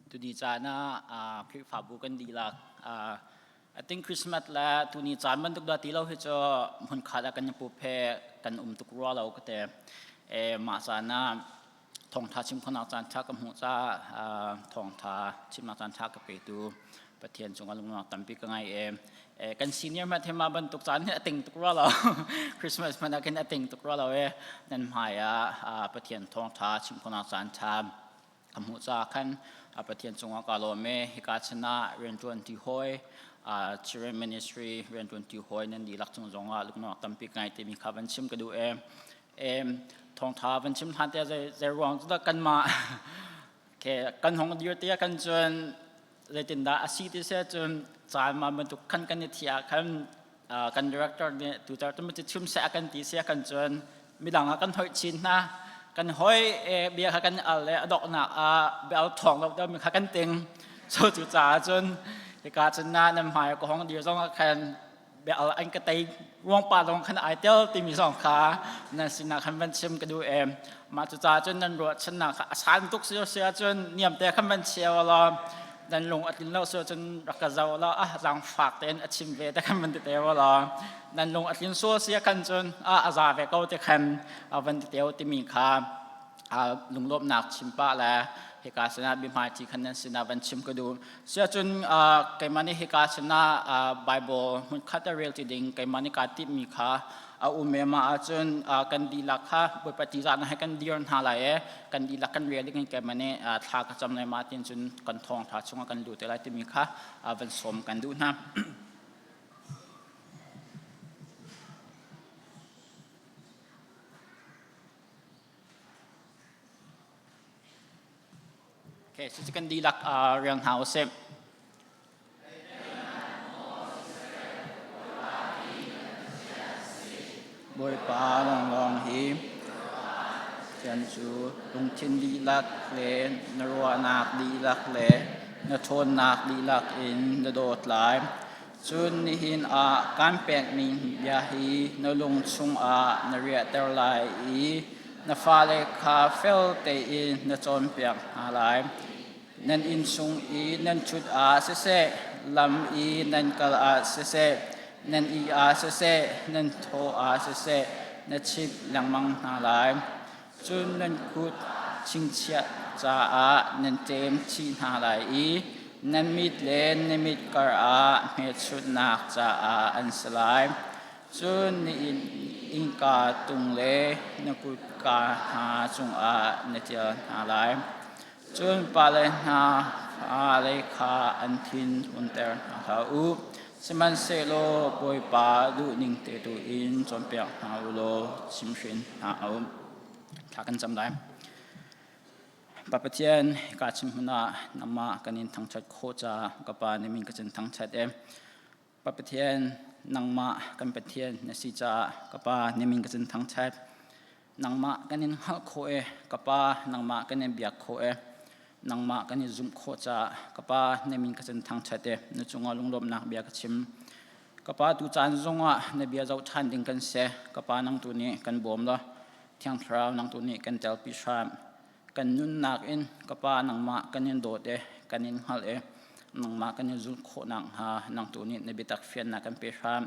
Tuni caan ah Khrihfabu kan dihlak I think Christmas le tuni caan bantuk dah ti lo hi cu hmunkhat ah kan i pup he kan um tuk rua lo ka ti. Mah caan ah thawngtha chim khawhnak caan ṭha ka hmuh caah thawngtha chimnak caan ṭha ka petu Pathian cungah lungnak tampi ka ngei i kan senior hmanh hi mah bantuk caan hi a ting tuk rua lo. Christmas hmanh ah khin a ting tuk rua lo i nan hmai ah Pathian thawngṭha chim khawhnak caan ṭha ka hmuh caah khan Pathian cungah kaa lawm i hika chan ah rianṭuan ti hawi Children Ministry rianṭuan ti hawi nan dihlak cung zongah lungnak tampi ka ngei timi kha van chim ka duh i thawngṭha van chim hlan tiah zei ruang cu dah kanmah kan hong dir tiah kan cun zeitindah a si ti seh cun caan ma bantuk khan kan i thiah khan kan director nih tutar tu cu chim seh a kan ti sia kan cun midang ah kan hoih chin hna kan hoi bia kha kan al le a doknak ah bia thawng lo deuh mi kha kan ting so cu caah cun hika cun na nan hmai ka hong dir zong ah khan bia al an ka tei ruang pa zong khan ai tel timi zong kha nan sinah khan van chim ka duh em mah cu caah cun nan ruahchannak kha a san tuk si si ahcun niam te khan van chia law nan lung a tlin lo si ahcun rak ka zoh law ah zaangfak tein a chim ve te khan van ti te law nan lung a tlin sual si khan cun a a za ve ko te khan van ti teo timi kha lunglawmhnak chim pah le hika sinah biahmaiṭi khan nan sinah van chim ka duh. Siahcun keimah nih hika sinah Bible hmunkhat a rel ti ding keimah nih kaa timhmi kha a um i mah ahcun kan dihlak kha Bawipa ṭihzahnak he kan dir hna lai i kan dihlak kan rel ding in keimah nih thla ka cam lai mah tiin cun kan thawngṭha chungah kan lut te lai timi kha van sawm kan duh hna. Okay, cucu kan dihlak riang hna usih. Bawipa lawnglawng hi Pathian cu lungthin dihlak le na ruahnak dihlak le na ṭhawnnak dihlak in na dawt lai. Cun nihin ah kaan pekmi bia hi na lung chungah na riahter lai i na fale kha fel tein na cawnpiak hna lai. Nan inn chung i nan ṭhut ah siseh, lam i nan kal ah siseh, nan ih ah siseh, nan thaw ah siseh, na chimh lengmang hna lai. Cun nan kut chingchiah caah nan ṭem chih hna lai i nan mit le na mit karah hmelchunhnak caah an si lai. Cun na innka tung le na kutka hna cungah na ṭial hna lai. Cun pale hna fale kha an thin hunter hna hlah u. Sihmanhsehlaw Bawipa duhning te tu in cawnpiak hna u law chimhrin hna u. Thla kan cam lai. Pa Pathian, ka chim hmun ah nangmah kan in thangṭhat khawh caah ka Pa nih min ka cin thangṭhat e. Pa Pathian, nangmah kan Pathian na si caah ka Pa nih min ka cin thangṭhat. Nangmah kan in hngalh khawh e, ka Pa, nangmah kan in biak khawh e. Nangmah kan i zumh khawh caah ka Pa na min ka cin thangṭhat e. Na cungah lunglawmhnak bia ka chim. Ka Pa tu caan zongah na bia zoh ṭhan ding kan si. Ka Pa nang tu nih kan bawm law Thiang Thlarau nang tu nih kan telpi hram. Kan nunnak in ka Pa nangmah kan in dawt e, kan in hngalh e, nangmah kan in zulh khawh nakhnga nang tu nih na biatak fiannak kan pe hram.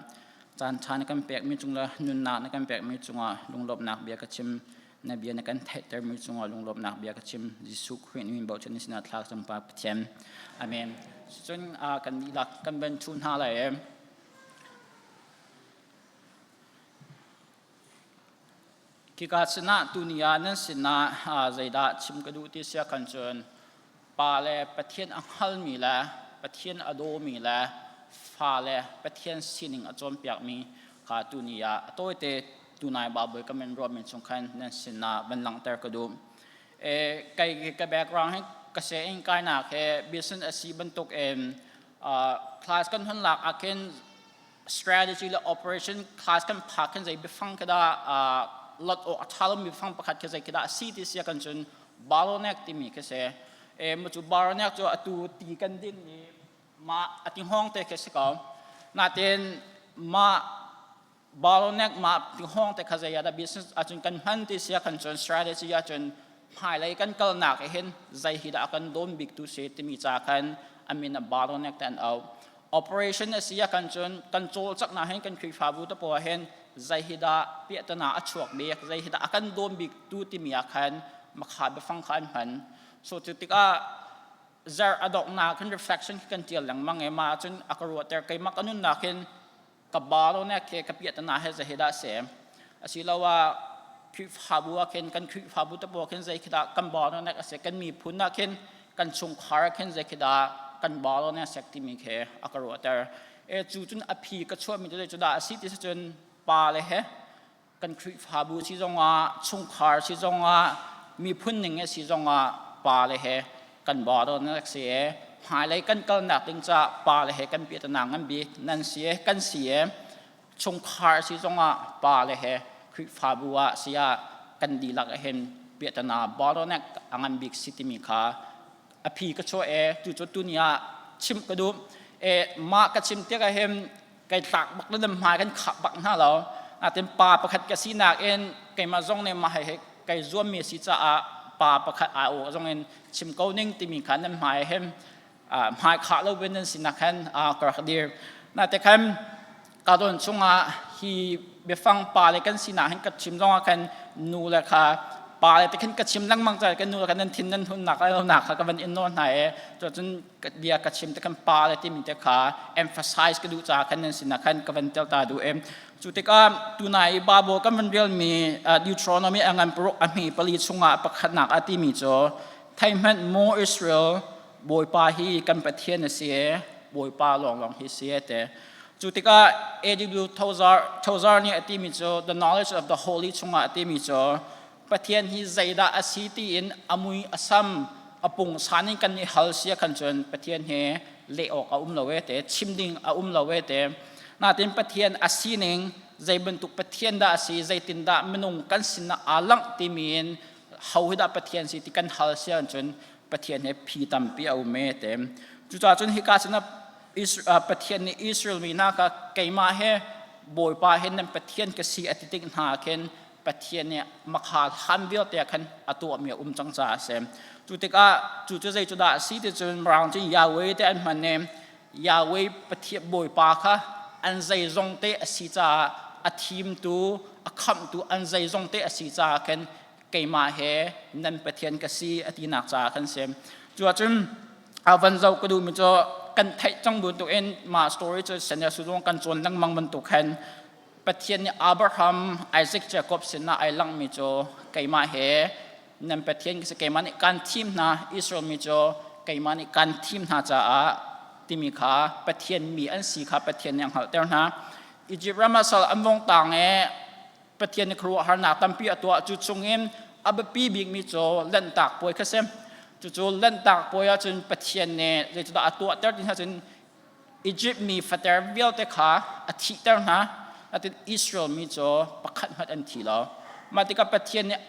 Caan ṭha na kan pekmi cung le nunnak na kan pekmi cungah lunglawmhnak bia ka chim. Na bia na kan theihtermi cungah lunglawmhnak bia ka chim. Jesuh Khrih min bochan in sinah thla cam Pa Pathian. Amen. Cun kan dihlak kan van ṭhu hna lai e. Khika sinah tuni ah nan sinah zeidah chim ka duh ti sia khan cun pa le Pathian a hngalmi le Pathian a dawmi le fa le Pathian sining a cawnpiakmi kha tuni ah a tawite tunai Baibal ka men ruahmi chung khan nan sinah van langhter ka duh. Kai ka background hi ka se in kainak he business a si bantuk in class kan hun lak ah khin strategy le operation class kan phak khin zei biafang khi dah lot awk a ṭha lomi biafang pakhat khi zei khi dah a si ti si kan cun bottleneck timi khi si. E mu cu bottleneck cu atu ti kan din i mah a ti hngawng te khi si ko. Natin mah bottleneck mah ti hngawng te kha zei ah dah business ahcun kan hman ti si kan cun strategy ahcun. Hmailei kan kalnak ah hin zei hi dah a kan dawn bik tu si timi ca khan a min a bottleneck te an auh. Operation a si ah kan cun kan cawlcanghnak hin kan Khrihfabu te pawl ah hin zei hi dah piahtana a chuak bik, zei hi dah a kan dawn bik tu timi ah khan makha biafang kha an hman. So cu tikah zarh a donghnak hin reflection khi kan tial lengmang i mah cun a ka ruahter keimah ka nunnak hin ka bottleneck he ka piahtana he zei hi dah a si. Asiloah Khrihfabu ah khin kan Khrihfabu te pawl khin zei khi dah kan bottleneck a si, kan miphun ah khin kan chungkhar ah khin zei khi dah kan bottleneck a si timi khi a ka ruahter. E cu cun a phi ka chuahmi cu cu dah a si ti si cun pa le he kan Khrihfabu si zongah chungkhar si zongah miphun ning si zongah pa le he kan bottleneck si e hmailei kan kalnak ding caah pa le he kan piahtana ngan bik nan si e kan si e chungkhar si zongah pa le he Khrihfabu ah si ah kan dihlak ahhin piahtana bottleneck a ngan bik si timi kha a phi ka chuah e tu cu tuni ah chim ka duh e mah ka chim tik ahhin kai tlak bak le hmai kan khah bak hna lo natin pa pakhat ka sinak in keimah zong nih mah he kai zuammi si caah pa pakhat ai aw zong in chim ko ning timi kha nan hmai hem hmai khah lo bin nan sinak khan ka rak dir na te khan ka don chungah hi biafang pa le kan sinak hin ka chim zongah khan nu le kha pa le te khan ka chim lengmang ca kan nu le khan nan thin nan hun nak lai lo nak kha ka van in nawl hna e cun bia ka chim te khan pa le timi te kha emphasize ka duh caah khan nan sinah khan ka van tel ta duh em cu tikah tunai i Bible kan van relmi Deuteronomy a ngan paruk a hmi pali chungah pakhatnak a timi cu thei hmanh maw Israel Bawipa hi kan Pathian a si e Bawipa lawnglawng hi si e te cu tikah A.W. Tozer Tozer nih a timi cu the knowledge of the holy chungah a timi cu Pathian hi zeidah a si tiin a mui a sam a pungsan in kan i hal sia khan cun Pathian he leh awk a um lo e te chim ding a um lo e te natin Pathian a sining zei bantuk Pathian dah a si zeitindah minung kan sinah aa langh timi in ho hi dah Pathian si ti kan hal sia cun Pathian he phi tampi a um e te cucaah cun hika sinah Pathian nih Israel mi hna kha keimah he Bawipa he nan Pathian ka si a ti tik hna khin Pathian nih makha hlan vialte ah khan a tuahmi a um cang caah a si. Cu tikah cu cu zei cu dah a si ti cun Mirang cun Yahweh te an hman i Yahweh Pathian Bawipa kha an zeizong te a si caah a thimtu a khamhtu an zeizong te a si caah khin keimah he nan Pathian ka si a tinak caah khan si. Cu ahcun a van zoh ka duhmi cu kan theih cang bantukin mah story cu senior suzong kan cawn lengmang bantuk khan Pathian nih Abraham, Isaac, Jacob sinah ai langhmi cu keimah he nan Pathian ka si keimah nih kan thim hna Israel mi cu keimah nih kan thim hna caah timi kha Pathian mi an si kha Pathian nih a hngalhter hna. Egypt ram ah sal an vong tang i Pathian nih khuaruahharnak tampi a tuah cu chungin a biapi bikmi cu Lanhtak puai kha si. Cucu Lanhtak puai ahcun Pathian nih zeicahdah a tuahter ti hna cun Egypt mi fater vialte kha a thihter hna. Natin Israel mi cu pakhat hmanh an thi lo. Mah tikah Pathian nih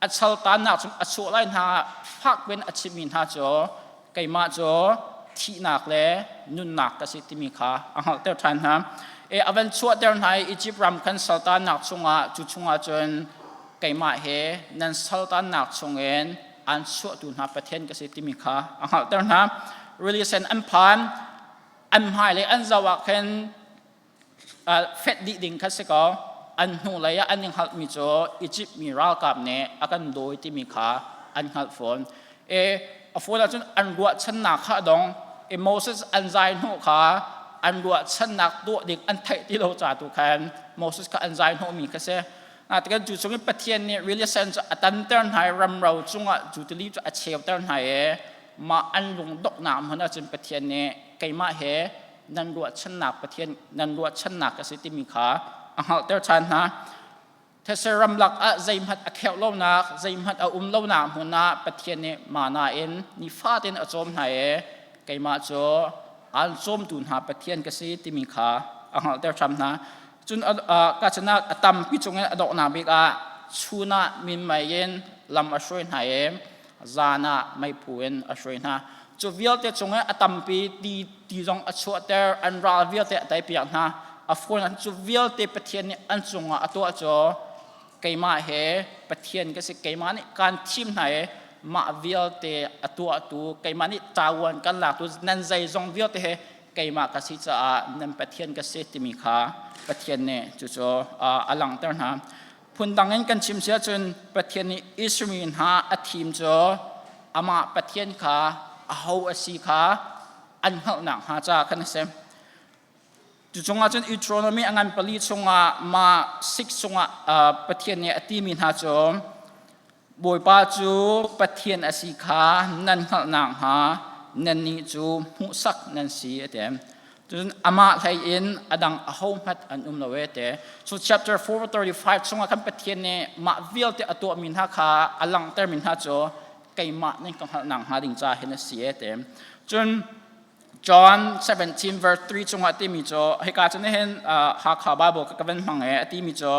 a chaltannak chung a chuah lai hna ah fak piin a chimmi hna cu keimah cu thihnak le nunnak ka si timi kha a hngalhter ṭhan hna. E a van chuahter hna i Egypt ram khan saltannak chungah cu chungah cun keimah he nan saltannak chungin an chuahtu hna Pathian ka si timi kha a hngalhter hna. Rili sen an phan, an hmailei an zoh ah khin fet dih ding kha si ko. An hnulei ah an i hngalhmi cu Egypt mi ralkap nih a kan dawi timi kha an hngalh fawn. E a fawn ahcun an ruahchannak kha a dong. E Moses an zai hnu kha an ruahchannak tuah ding an theih ti lo ca tu khan Moses kha an zai hnawhmi kha si. Natekan cu chung in Pathian nih rili sen cu a tanter hna i ramro cungah cu tili cu a cheuter hna i mah an lungdoknak hmun ahcun Pathian nih keimah he nan ruahchannak Pathian nan ruahchannak ka si timi kha a hngalhter ṭhan hna. These ramlak ah zeihmanh a kheuh lonak, zeihmanh a um lonak hmun ah Pathian nih mana in nifatin a cawm hna i keimah cu aan cawmtu hna Pathian ka si timi kha a hngalhter ṭhan hna. Cun ka canak a tampi cungin a donghnak bik ah chun ah minmei in lam a hruai hna i zan ah meiphu in a hruai hna. Cu vialte cungin a tampi ti, ti zong a chuahter, an ral vialte a teipiak hna. A fawn cu vialte Pathian nih an cungah a tuah cu. Keimah he Pathian ka si, keimah nih kaan thim hna i mah vialte a tuahtu, keimah nih ṭavuan kan laktu, nan zeizong vialte he keimah ka si caah nan Pathian ka si timi kha Pathian nih cucu a langhter hna. Phundang in kan chim si ahcun Pathian nih Israel mi hna a thim cu amah Pathian kha aho a si kha an hngalhnak hnga caah khan a si. Cu chungah cun Deuteronomy a ngan pali chungah mah six chungah Pathian nih a timi hna cu Bawipa cu Pathian a si kha nan hngalh nakhnga nannih cu hmuhsak nan si a ti. Cun amah hlei in a dang ahohmanh an um lo e ti. So chapter 435 chungah khan Pathian nih mah vialte a tuahmi hna kha a langhtermi hna cu keimah nih ka hngalh nakhnga ding ca hin a si e ti. Cun John 17 verse 3 chungah timi cu hika cu nihin Hakha Bible ka van hmang e a timi cu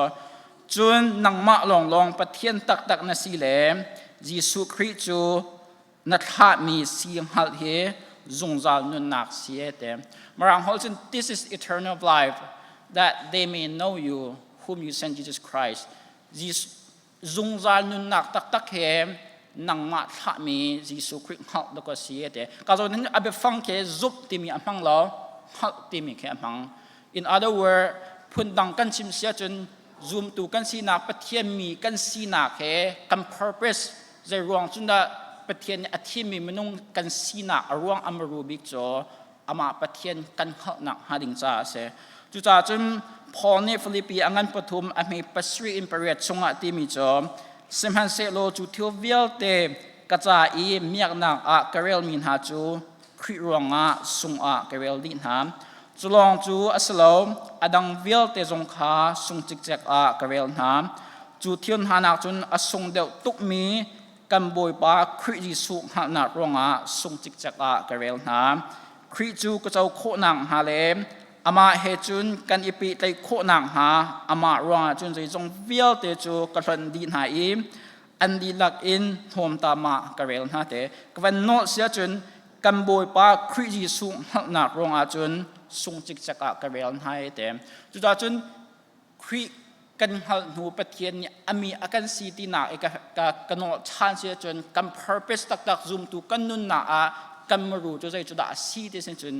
cun nangmah lawnglawng Pathian taktak na si le Jesuh Khrih cu na thlahmi si hngalh hi zungzal nunnak si e te. Mirang holh cun this is eternal life that they may know you whom you sent Jesus Christ. Zungzal nunnak taktak he nangmah thlahmi Jesuh Khrih hngalh dawk a si te. Ka zawn hin a biafang khi zumh timi a hmang lo, hngalh timi khi a hmang. In other word, phundang kan chim si ahcun zumtu kan sinak Pathian mi kan sinak he kan purpose zei ruang cun dah Pathian nih a thimmi minung kan sinak a ruang a maru bik cu amah Pathian kan hngalhnak hnga ding caah a si. Cucaah cun Paul nih Filipi a ngan pathum a hme pasarih in pariat chungah timi cu sihmanhsehlaw cu thil vialte ka ca i miaknak ah ka relmi hna cu Khrih ruangah sungah ka rel dih hna. Cu lawng cu a si lo, a dang vialte zong kha sung cikcek ah ka rel hna. Cu thil hna nak cun a sung deuh tukmi kan Bawipa Khrih Jesuh hngalhnak ruangah sung cikcek ah ka rel hna. Khrih cu ka co khawh nakhnga le amah he cun kan i pehtlaih khawh nakhnga amah ruangah cun zeizong vialte cu ka hlonh dih hna i an dihlak in hnawmtam ah ka rel hna te. Ka van nawlh si ahcun kan Bawipa Khrih Jesuh hngalhnak ruangah cun sung cikcek ah ka rel hna i te. Cucaah cun Khrih kan hngalh hnu Pathian nih a mi a kan si tinak i ka nawl ṭhan si ahcun kan purpose taktak zumtu kan nunnak ah kan muru cu zei cu dah a si ti sin cun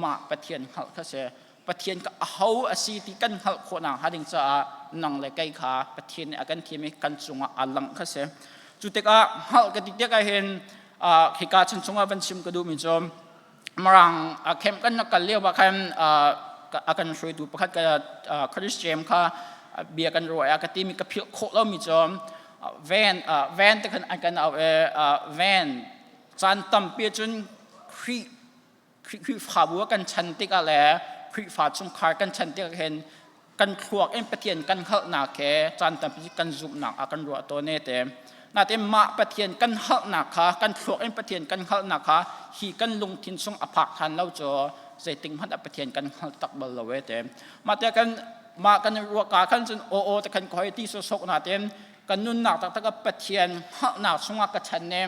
mah Pathian hngalh kha si. Pathian ka aho a si ti kan hngalh khawh nakhnga ding caah nang le kei kha Pathian nih a kan thim i kan cungah aa langh kha si. Cu tikah hngalh ka ti tikah hin hika chan chungah van chim ka duhmi cu Mirang camp kan rak kal lio ah khan a kan hruaitu pakhat ka Chris James kha bia kan ruah i ka timi ka philh khawh lomi cu van van te khan an kan au i van caan tampi cun Khrih Khrihfabu kan chan tikah le Khrihfa chungkhar kan chan tikah hin kan thluak in Pathian kan hngalhnak he caan tampi kan zumhnak ah kan ruah tawn e te. Natin mah Pathian kan hngalhnak kha kan thluak in Pathian kan hngalhnak kha hi kan lungthin chung a phak than lo cu zeiting hmanh ah Pathian kan hngal tak bal lo e te. Mah te kan mah kan ruah ka khan cun aw aw te kan khoi ti so sok natin kan nunnak taktak ah Pathian hngalhnak chungah ka chan ne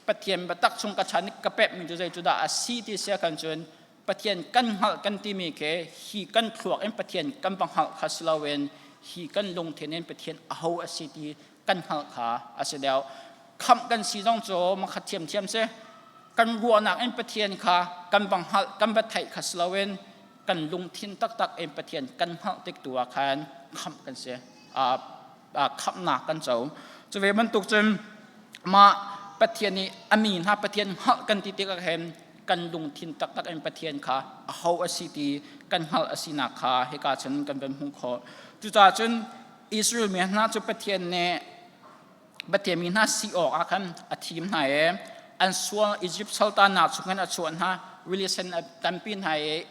Pathian biatak chung ka chan ka pek mi cu zei cu dah a si ti sia kan cun Pathian kan hngalh kan timi khi hi kan thluak in Pathian kan va hngalh kha si loin hi kan lungthin in Pathian aho a si ti kan hngalh kha a si deuh. Khamh kan si zong cu makhat thiamthiam si. Kan ruahnak in Pathian kha kan va hngalh kan va theih kha si loin kan lungthin taktak in Pathian kan hngalh tik tu ah khan khamh kan si. Khamhnak kan co. Cu ve bantuk cun mah Pathian nih a mi hna Pathian hngalh kan ti tikah hin kan lungthin taktak in Pathian kha aho a si ti kan hngalh a sinak kha hika cun kan van hmuh khawh. Cucaah cun Israel mi hna cu Pathian nih Pathian mi hna si awk ah khan a thim hna i an sual Egypt saltannak chungin a chuah hna rili sen a tampi hna i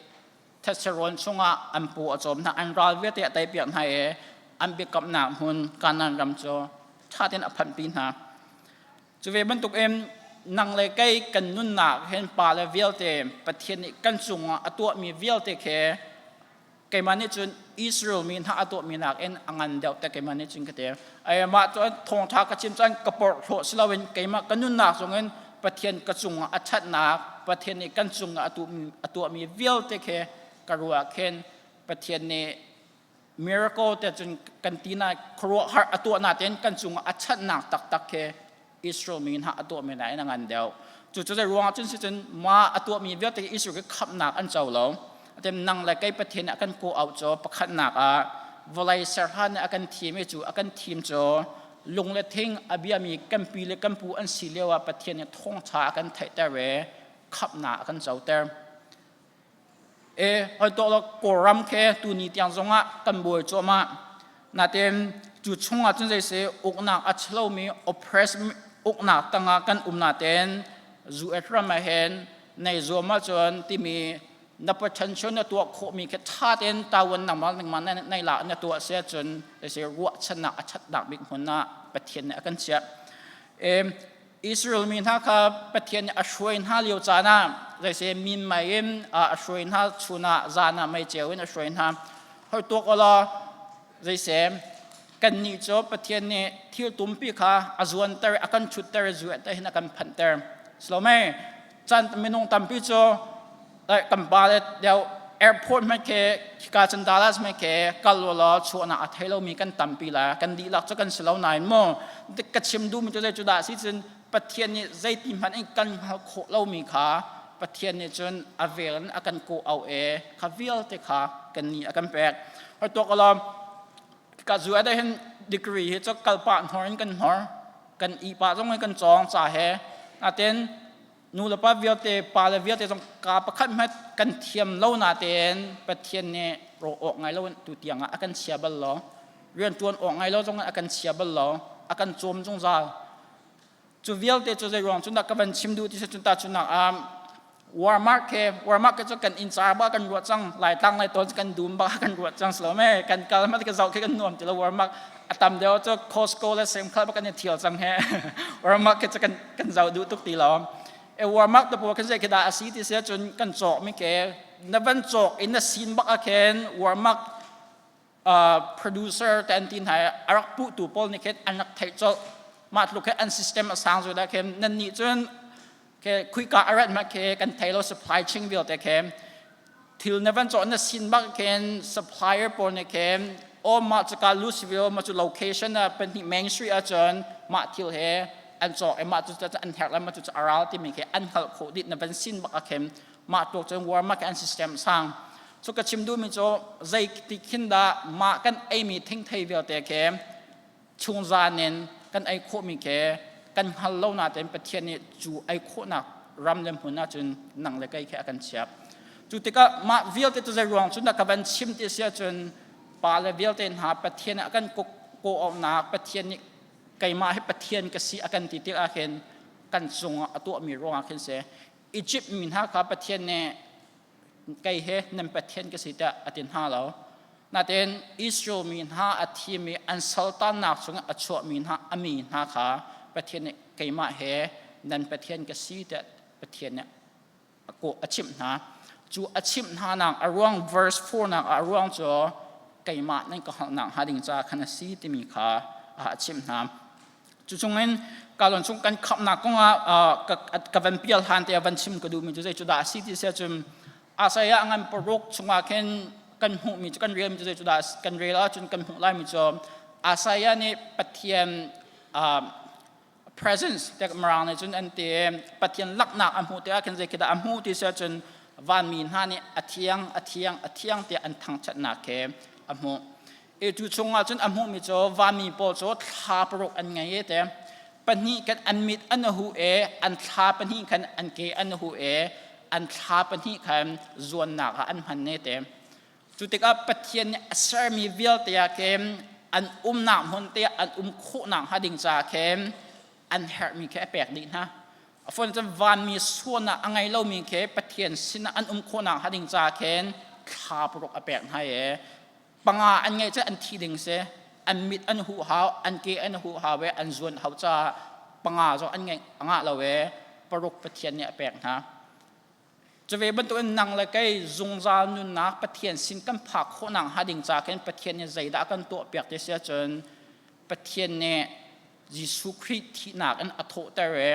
thetse rawn chungah an paw a cawm hna an ral vialte a teipiak hna i an biakamnak hmun Kanaan ram cu ṭha tein a phanhpi hna. Cu ve bantukin nang le kei kan nunnak hin pa le vialte Pathian nih kan cungah a tuahmi vialte khi keimah nih cun Israel mi hna a tuahmi nakin a ngan deuh te keimah nih cun ka ti. Ai mah cun thawngṭha ka chim cun ka porhlawh si loin keimah ka nunnak zongin Pathian ka cungah a ṭhatnak Pathian nih kan cungah a tuahmi vialte khi ka ruah khin Pathian nih. Miracle te cun kan ti na khuaruahhar a tuah natein kan cungah a chanhnak taktak khi Israel mi hna a tuahmi nain a ngan deuh. Cu cu ruangah cun si cun ma a tuahmi vialte Israel khi khamhnak an co lo. Atem nang le kei Pathian nih a kan kawh auh cu pakhatnak ah vawlei serhlan nih a kan thim i cu a kan thim cu lung le thing a biami kan pi le kan pu an si lio ah Pathian nih thawngṭha a kan theihter i khamhnak a kan coter. E hoi to lo Kawlram khe tuni tiang zongah kan buai cuahmah. Natein cu chungah cun zeisi uknak a chalomi oppress uknak tangah kan um natein US ram ah hin nei zuam ahcun timi na potential na tuah khawhmi khi ṭha tein tawan nangmah nangmah nei la na tuah si ahcun zeisi ruahchannak a ṭhatnak bik hmun ah Pathian nih a kan chiah. E, Israel mi hna kha Pathian nih a hruai hna lio caan ah zeise minmei in a hruai hna chun ah zan ah meiceu in a hruai hna. Hoi tuak law zeise kannih cu Pathian nih thil tumpi kha a zuanter a kan chutter zu te hin a kan phanhter. Salome chan minung tampi cu kan pa le deuh airport hmanh khi khika cun Dallas hmanh khi kal law chuahnak a thei lomi kan tampi la kan dihlak cu kan si lo nain mu ka chim duhmi cu zei cu dah si cun Pathian nih zeiti hmanh in kan hngalh khawh lomi kha Pathian nih cun a vel in a kan kawh au e kha vialte kha kan nih a kan pek hoi tuak law ka zu ada hin degree hi cu kalpah hnor in kan hnor kan i pa zong in kan cawng ca he natin nu le pa vialte pa le vialte zong ka pakhat hmet kan thiam lo natein Pathian nih rawh awk ngai lo tu tiang ah a kan chia bal lo rian tuan awk ngai lo zong a kan chia bal lo a kan cawm zungzal cu vialte cu zei ruang cun dah ka van chim duh ti si cun ta cunak ah Walmart ke Walmart ke cu kan inn car ba kan ruah cang laitlang lai tawn kan dum ba kan ruah cang slo me kan kal ma ka zau ke kan nuam ti lo Walmart a tam deuh cu Costco le Sam's Club kan i thial cang he Walmart ke cu kan kan zau duh tuk ti lo e Walmart te pawl kan zei khi dah a si ti sia cun kan cawk mi ke na van cawk in na sin bak ah khin Walmart producer te an ti hna a rak puh tu pawl nih khin an rak theih colh mah tluk he an system a sang zu da khin nan nih cun ke khuika a rat ma ke kan thei lo supply chain vialte khe thil na van cawh na sin bak khin supplier pawl nih khin o mah cuka Louisville mah cu location a pahnih Main Street ahcun mah thil he an cawk i mah cu an herh le mah cu a ral timi khi an hngalh khawh dih na van sin bak ah khin mah tuak cun war market an system sang cu ka chim duhmi cu zei ti khin dah mah kan eimi thingthei vialte khi chungzan in kan ei khawhmi khi kan hngal lo natein Pathian nih cu ei khawhnak ram le hmun ahcun nang le kei khi a kan chiah. Cu tikah mah vialte cu zei ruang cun dah ka van chim ti si ahcun pa le vialte hna Pathian nih a kan kawhauhnak Pathian nih keimah hi Pathian ka si a kan ti tik ahhin kan cungah a tuahmi ruangah khin si Egypt mi hna kha Pathian nih kei he nan Pathian ka si tiah a ti hna lo. Natein Israel mi hna a thimi an saltannak chungah a chuahmi hna a mi hna kha Pathian nih keimah he nan Pathian ka si tiah Pathian nih a chimh hna. Cu a chimh hna nak a ruang verse 4 nak ah a ruang cu keimah nan ka hngalhnak hnga ding caah khan a si timi kha a chimh hna. Cu chungin kalon chung kan khamhnak kongah ka van pial han te van chim ka duhmi cu zei cu dah a si ti si ahcun Isaiah ngan paruk chungah khin kan hmuhmi cu kan relmi cu zei cu dah kan rel ahcun kan hmuh laimi cu Isaiah nih Pathian presence te Mirang nih cun an ti Pathian laknak a hmuh tikah khin zei khi dah a hmuh ti si ahcun vanmi hna nih a thiang a thiang a thiang tiah an thangṭhatnak khi a hmuh. E cu chungah cun a hmuhmi cu vanmi pawl cu thla paruk an ngei e te pahnih kan an mit an hu e an thla pahnih khan an ke an hu e an thla pahnih khan zuannak ah an hman ne te cu tikah Pathian nih a sermi vialte ah khin an umnak hmun te an um khawhnak hnga ding caah khin an herhmi khi a pek dih hna a fawn cun vanmi suan ah a ngei lomi khi Pathian sinah an um khawhnak hnga ding caah khin thla paruk a pek hna e panga an ngeih cu an thi ding si an mit an huh hau an ke an huh hau e an zuan hau caah panga zong an ngeih ngah lo e paruk Pathian nih a pek hna cu ve bantukin nang le kei zungzal nunnak Pathian sin kan phak khawhnak hnga ding ca khin Pathian nih zeidah kan tuah piak ti si ahcun Pathian nih Jesuh Khrih thihnak in a thawhter e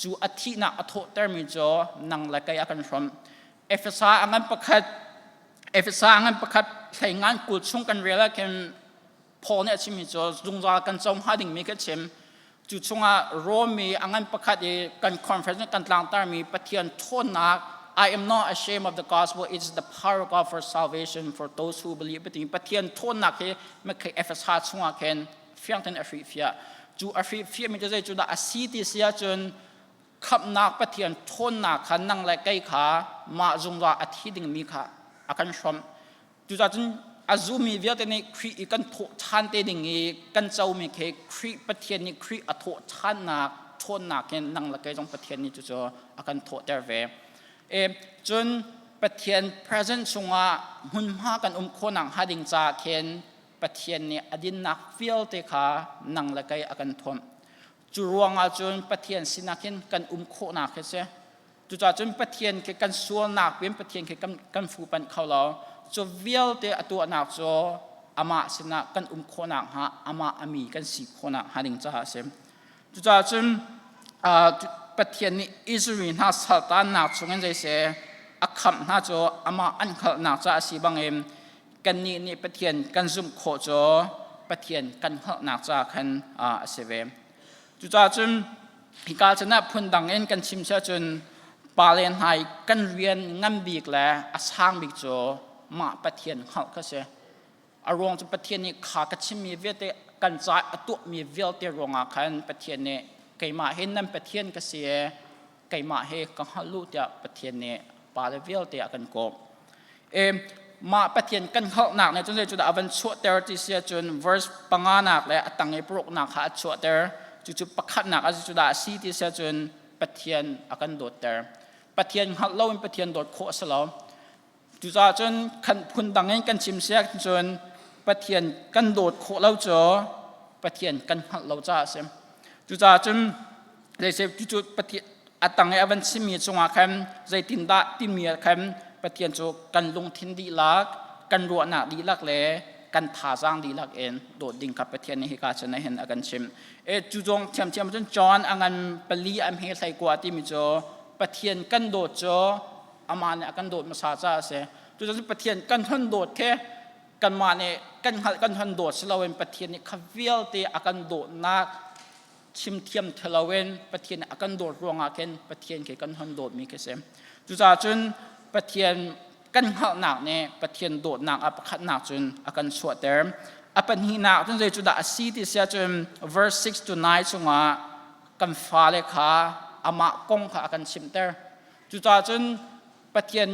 cu a thihnak a thawhtermi cu nang le kei a kan hrawmh Efesa a ngan pakhat. Efesa ngan pakhat hlei ngan kul chung kan rel ah khin Paul nih a chimmi cu zungzal kan co hnga dingmi ka chim. Cu chungah Rom i a ngan pakhat i kan conference kan tlangtarmi Pathian ṭhawnnak I am not ashamed of the gospel. It's the power of God for salvation for those who believe. Pathian ṭhawnnak hi makhei Efesa chungah khin fiang tein a hrihfiah. Cu a hrihfiahmi cu zei cu dah a si ti si ahcun khamhnak Pathian ṭhawnnak kha nang le kei kha mah zungzal a thi dingmi kha a kan hrawmh. Cucacun a zumi vialte nih Khrih i kan thawh ṭhan te ding i kan comi khi Khrih Pathian nih Khrih a thawh ṭhannak ṭhawnnak in nang le kei zong Pathian nih cucu a kan thawhter ve. E, cun Pathian present chungah hmunhma kan um khawhnak hnga ding caah khin Pathian nih a dinnak vialte kha nang le kei a kan thuamh. Cu ruangah cun Pathian sinah khin kan um khawhnak khi si. Cucaah cun Pathian khi kan sualnak piin Pathian khi kan fuhpanh kho lo. Cu vialte a tuahnak cu amah sinah kan um khawhnak hnga amah a mi kan si khawhnak hnga ding caah a si. Cucaah cun Pathian nih Israel hna saltannak chungin zeiseh a khamh hna cu amah an hngalhnak caah a si bangin kannih nih Pathian kan zumh khawh cu Pathian kan hngalhnak caah khan a si ve. Cucaah cun hika chan ah phundang in kan chim si ahcun pale hna i kan rian ngan bik le a sang bik cu mah Pathian hngalh kha si. A ruang cu Pathian nih kha ka chimmi vialte kan ca a tuahmi vialte ruangah khan Pathian nih keimah hi nan Pathian ka si i keimah hi ka hngalh u tiah Pathian nih pale vialte a kan kawh. E, mah Pathian kan hngalhnak nih cun zeicudah a van chuahter ti si ahcun verse panganak le a tang i paruknak kha a chuahter. Cucu pakhatnak a cudah a si ti si ahcun Pathian a kan dawtter. Pathian hngalh loin Pathian dawt khawh a si lo. Cucaah cun khan phundang in kan chim si ahcun Pathian kan dawt khawh lo cu Pathian kan hngalh lo caah a si. Cucaah cun cucu Pathian a tang i a van chimmi cungah khan zeitindah timi ah khan Pathian cu kan lungthin dihlak, kan ruahnak dihlak le kan thazaang dihlak in dawt ding kha Pathian nih hika cun hin a kan chimh. E cu zong thiamthiam cun John a ngan pali a hme hlei kua timi cu Pathian kan dawt cu amah nih a kan dawt hmasa caah a si. Cucaah Pathian kan hon dawt khi kanmah nih kan hngalh kan hon dawt si loin Pathian nih kha vialte a kan dawtnak chim thiam loin Pathian nih a kan dawt ruangah khin Pathian khi kan hon dawtmi khi si. Cucaah cun Pathian kan hngalhnak nih Pathian dawtnak ah pakhatnak cun a kan chuahter. A pahnihnak cun zei cu dah a si ti si ahcun verse 6 to 9 chungah kan fale kha amah kong kha a kan chimter. Cucaah cun Pathian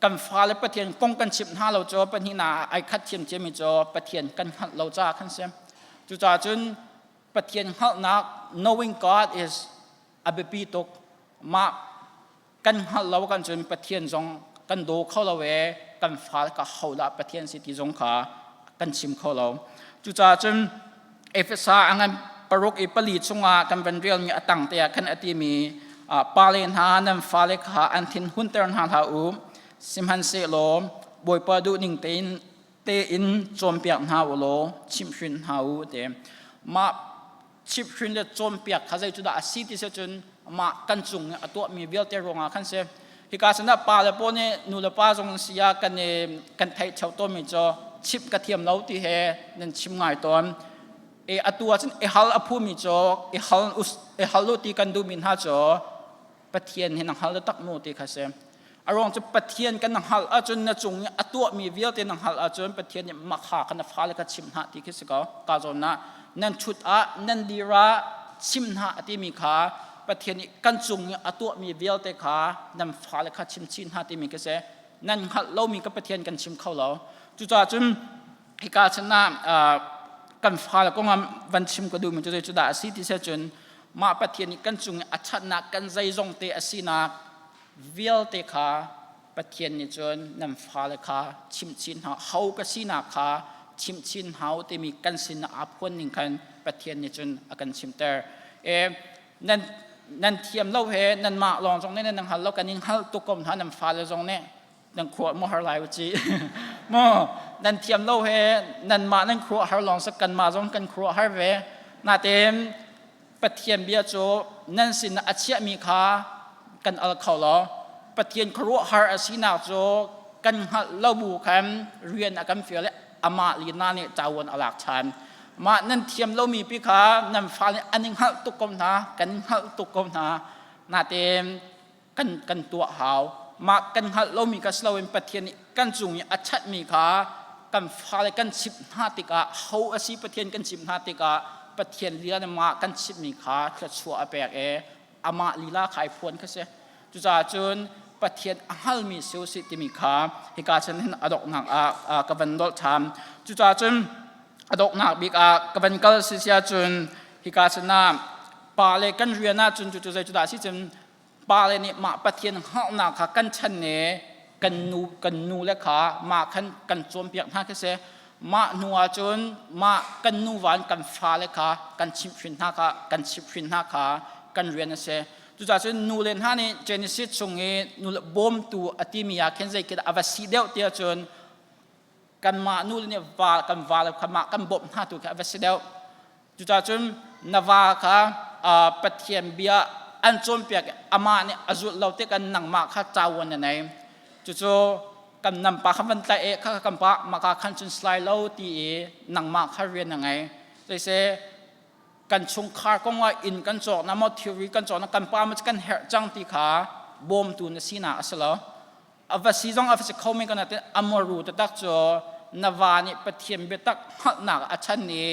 kan fale Pathian kong kan chimh hna lo cu pahnihnak ah ai khat thiamthiammi cu Pathian kan hngalh lo caah khan si. Cucaah cun Pathian hngalhnak knowing God is a biapi tuk. Mah kan hngalh lo kan cun Pathian zong kan daw kho lo e kan fale ka hodah Pathian si ti zong kha kan chim kho lo. Cucaah cun Efesa a ngan paruk i pali chungah kan van relmi a tang te ah khan a timi pale hna nan fale kha an thin hunter hna hlah u sihmanhsehlaw Bawipa duhning tein tein cawnpiak hna u law chimhhrin hna u te mah chimhhrin le cawnpiak kha zei cu dah a si ti si cun mah kan cung i a tuahmi vialte ruangah khan si hika sinah pa le paw nih nu le pa zong si ah kan i kan theih theo tawnmi cu chimh ka thiam lo ti he nan chim ngai tawn e atu ahcun i hal a phumi cu i hal i hal u ti kan duhmi hna cu Pathian hi na hngal tak mu ti kha si a ruang cu Pathian kan na hngalh ahcun na cung i a tuahmi vialte na hngalh ahcun Pathian nih makha kha na fale kha chim hna ti khi si ko ka zawn ah nan ṭhut ah nan dir ah chim hna a timi kha Pathian nih kan cung i a tuahmi vialte kha nan fale kha chim chin hna timi khi si nan hngalh lomi ka Pathian kan chim kho lo cucaah cun hika chan ah kan fale kong ah van chim ka duhmi cu cu dah a si ti si cun mah Pathian nih kan cung i a ṭhatnak kan zeizong te a sinak vialte kha Pathian nih cun nan fale kha chimchin hna ho ka sinak kha chimchin hau timi kan sin aa phuan ning khan Pathian nih cun a kan chimter. E, nan nan thiam lo he nanmah lawng zong nih nan hngal lo kan in hngal tuk ko hna nan fale zong nih nan khuah mo har lai uci mo nan thiam lo he nanmah nan khuah har lawng sak kanmah zong kan khuah har ve natein Pathian bia cu nan sin a chiahmi kha kan al kho lo. Pathian khuaruahhar a sinak cu Kan hngalh lo bu khan rian a kan fial i amah lina nih cawan a lak ṭhan. Mah nan thiam lomi pi kha nan fale an i hngalh tuk ko hna, kan hngalh tuk ko hna. Natein kan tuah hau. Mah kan hngalh lomi kha si loin Pathian nih kan cung i a chatmi kha kan fale kan chimh hna tikah, ho a si Pathian kan chimh hna tikah, Pathian lila nih mah kan chimhmi kha thluachuah a pek i amah lila kha ai phuan kha si. Cucaah cun Pathian a hngalmi si usih timi kha hika chan hin a donghnak ah ka van dolh ṭhan. Cucaah cun a donghnak bik ah ka van kal si sia cun hika chan ah pa le kan rian ah cun cucu zei cu dah si cun pa le nih mah Pathian hngalhnak kha kan chan ne kan nu le kha mah khan kan cawnpiak hna khi si. Mah hnu ah cun mah kan nuva in kan fale kha kan chimhhrin hna kha kan chimhhrin hna kha kan rian a si. Cucaah cun nu le hna nih Genesis chung i nu le bawmtu a timi ah khin zei khi dah a va si deuh tiah cun kanmah nu le nih va kan va le kha mah kan bawmh hna tu khi a va si deuh. Cucaah cun na va kha Pathian bia an cawnpiak i amah nih a zulh lo tikah nangmah kha cawan na nei. Cucu kan nan pa kha van tlaih i kha kan pa maka khan cun slai lo ti i nangmah kha rian na ngei. Zeiseh kan chungkhar kong ah inn kan cawk na maw thilri kan cawk na kan pa ma kan herh cang ti kha bawmtu na sinak a si lo. A va si zong a va si kho men ko nain amaru taktak cu na va nih Pathian biatak hngalhnak a chan i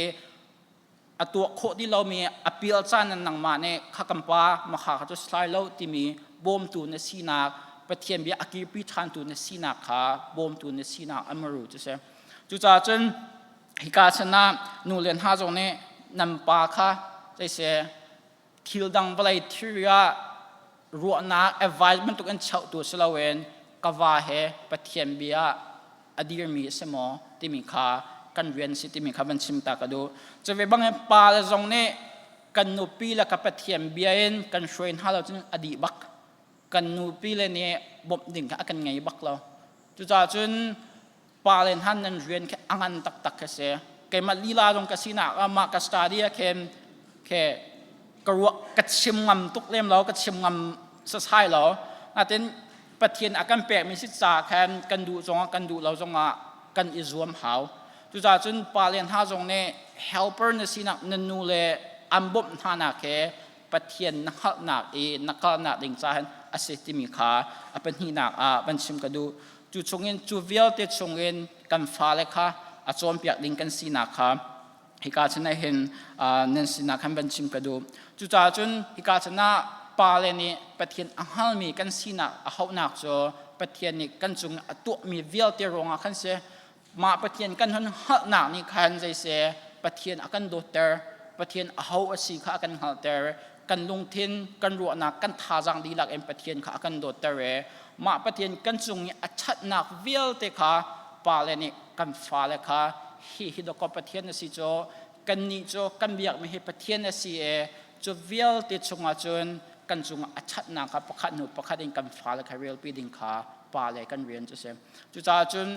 a tuah khawh ti lomi a pial caan in nangmah nih kha kan pa makha kha cu slai lo timi bawmtu na sinak, Pathian bia a kirpi ṭhantu na sinak kha bawmtu na sinak amaru cu si. Cucaah cun hika chan ah nu le hna zong nih nan pa kha zeiseh thil dang vawlei thilri ah ruahnak advice bantuk in cheuhtu si loin ka va he Pathian bia a dirmi a si maw timi kha kan rian si timi kha van chim ta ka duh. Cu ve bangin pa le zong nih kan nupi le ka Pathian bia in kan hruai hna lo cun a dih bak. Kan nupi le nih bawmh ding kha a kan ngei bak lo. Cucaah cun pa le hna nan rian khi a ngan taktak khi si. Keimah lila zong ka sinak ah mah ka study ah khin khe ka ruah ka chim ngam tuk lem lo, ka chim ngam sasai lo. Natin Pathian a kan pekmi si ca khan kan duh zongah kan duh lo zongah kan i zuam hau. Cucaah cun pa le hna zong nih helper na sinak na nu le an bawmh hna nak he Pathian na hngalhnak i na kalnak ding ca hin a si timi kha a pahnihnak ah van chim ka duh. Cu chungin, cu vialte chungin kan fale kha a cawnpiak ding kan sinak kha hika chan ah hin nan sinak khan van chim ka duh. Cucaah cun hika chan ah pale nih Pathian a hngalmi kan sinak a hauhnak cu Pathian nih kan cung a tuahmi vialte ruangah khan si. Mah Pathian kan hun hngalhnak nih khan zeiseh Pathian a kan dawtter, Pathian aho a si kha a kan hngalhter, kan lungthin, kan ruahnak, kan thazaang dihlak in Pathian kha a kan dawtter i mah Pathian kan cung i a ṭhatnak vialte kha pale nih kan fale kha hi hi dawkaw Pathian a si cu, kannih cu kan biakmi hi Pathian a si i cu vialte chungah cun kan cungah a ṭhatnak kha pakhat hnu pakhat in kan fale kha relpi ding kha pale kan rian cu a si. Cucaah cun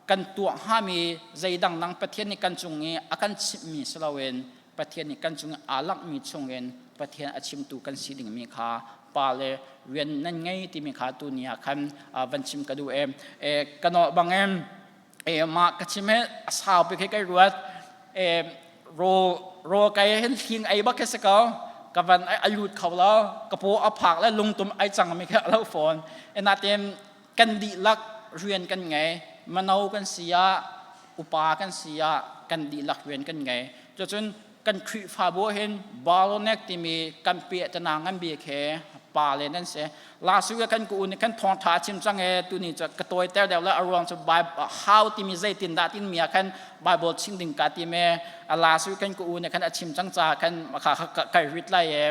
kan tuah hngami zeidang dang Pathian nih kan cung i a kan chimhmi si loin Pathian nih kan cung i aa langhmi chungin Pathian a chimtu kan si dingmi kha pa le rian nan ngei timi kha tuni ah khan van chim ka duh e. Ka nawl bangin mah ka chim he a sau bik he kai ruat. Raw raw kai hin hling ei bak khi si ko. Ka van a lut kho lo, ka paw a phak le lungtum ai cang mi khi a lo fawn. Natin kan dihlak rian kan ngei. Mano kan si ah, upa kan si ah kan dihlak rian kan ngei. Cucun kan Khrihfabu hin bottleneck timi kan piahtana ngan bik he pa le nan si. Last week kan ku nih kan thawngtha chim cang e, tuni cu ka tawi ter deuh le a ruang cu Bible how timi zeitin dah tin mi ah khan Bible chim ding ka ti me. Last week kan ku nih khan a chim cang ca khan kha kai rit lai e,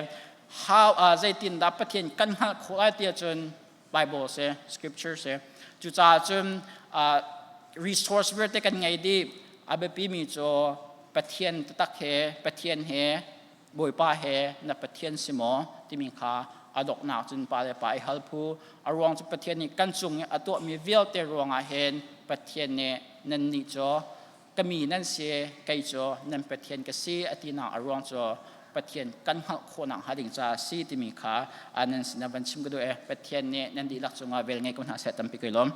how zeitin dah Pathian kan hngalh khawh lai ti ahcun Bible si, scripture si. Cucaah cun resource vialte kan ngei dih. A biapi mi cu Pathian taktak he, Pathian he, Bawipa he na Pathian si maw timi kha a doknak cun pa le pa i hal phu. A ruang cu Pathian nih kan cung i a tuahmi vialte ruangah hin Pathian nih nannih cu ka mi nan si, kei cu nan Pathian ka si a tinak a ruang cu Pathian kan hngalh khawhnak hnga ding caah si timi kha nan sinah van chim ka duh e. Pathian nih nan dihlak cungah vel ngei ko hna seh. Tampi kai lawm.